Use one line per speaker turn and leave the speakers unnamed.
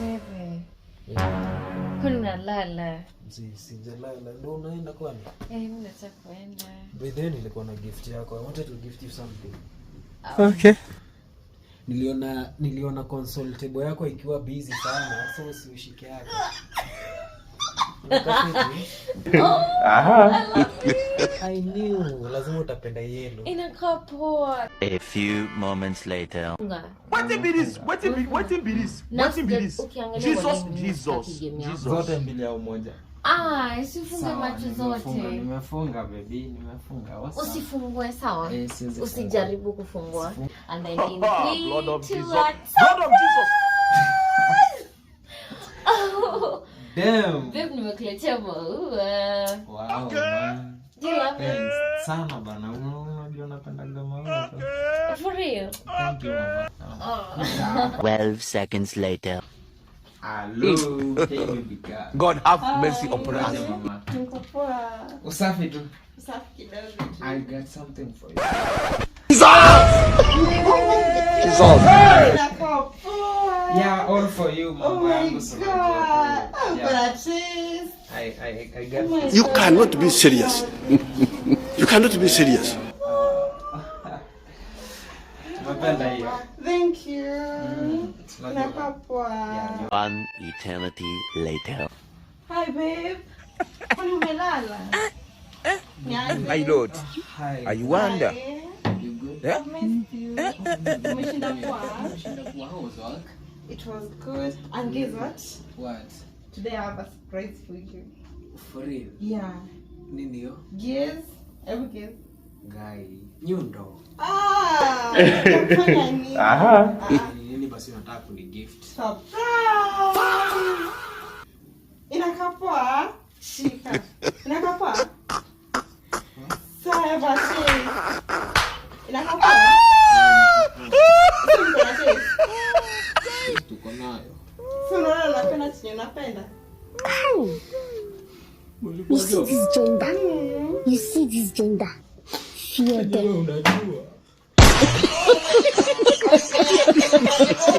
Wewe. Kwani unalala?
Sijalala. Ndio unaenda kwani?
Eh, mimi nataka kuenda.
By the way, nilikuwa na gift yako. I wanted to gift you something.
Okay.
Niliona console table yako ikiwa busy sana, so si ushike yako. Unakaa fiti? I knew lazima utapenda yellow.
Inakaa poa.
A few moments later.
Funga.
Wetin be this? Wetin be wetin be this?
Na
Wetin be this?
ukiangalia
Jesus,
walimu,
Jesus,
sitaki game yako.
Jesus.
Zote mbili au moja?
Ah, usifunge
Sawa,
macho
nimefunga,
zote.
Nimefunga, baby, nimefunga. What's up?
Usifungue, sawa?
Eh, siwezi fungua.
Usijaribu kufungua. And then in three,
Blood of
two,
Jesus.
one.
Blood of Jesus.
Oh,
Damn.
babe, nimekuletea maua.
Wow, man.
Do you love it?
Thanks sana bana. Unajua napendaga maua.
For real?
Thank you, mama.
Oh.
12 seconds later.
Hello. Hey, baby girl.
God have mercy upon us.
Aje, mama?
Niko poa.
Usafi tu.
Usafi kidogo tu.
I got something for you.
Inakaa poa.
Yeah, all for you, mama
Oh my
yangu, so
God.
unajua tu.
I'm
Yeah.
gonna taste.
I got
Oh my
this.
You cannot be serious. You cannot be serious.
Tumependa hiyo.
Thank you.
Tunajua.
Inakaa poa.
Yeah.
One eternity later.
Hi babe. Kwani umelala? Niaje?
My Lord,
Hi.
I wonder.
Hi.
You good?
I've missed you. Umeshinda poa?
Umeshinda poa? How was work?
It was good. And guess what?
What?
Today I have a surprise for you.
For real.
Yeah.
Nini hiyo?
Guess. Every guess.
Guy. Nyundo.
Ah, unafanya nini? Ah,
Ni nini basi unataka kuni gift?
Surprise! Inakaa poa? Shika. Inakaa poa? Sawa basi. Inakaa poa? Si niko na taste?
Tuko nayo.
Si unaona napenda chenye unapenda?
You see this gender? You see this gender? Fear them.
Unajua.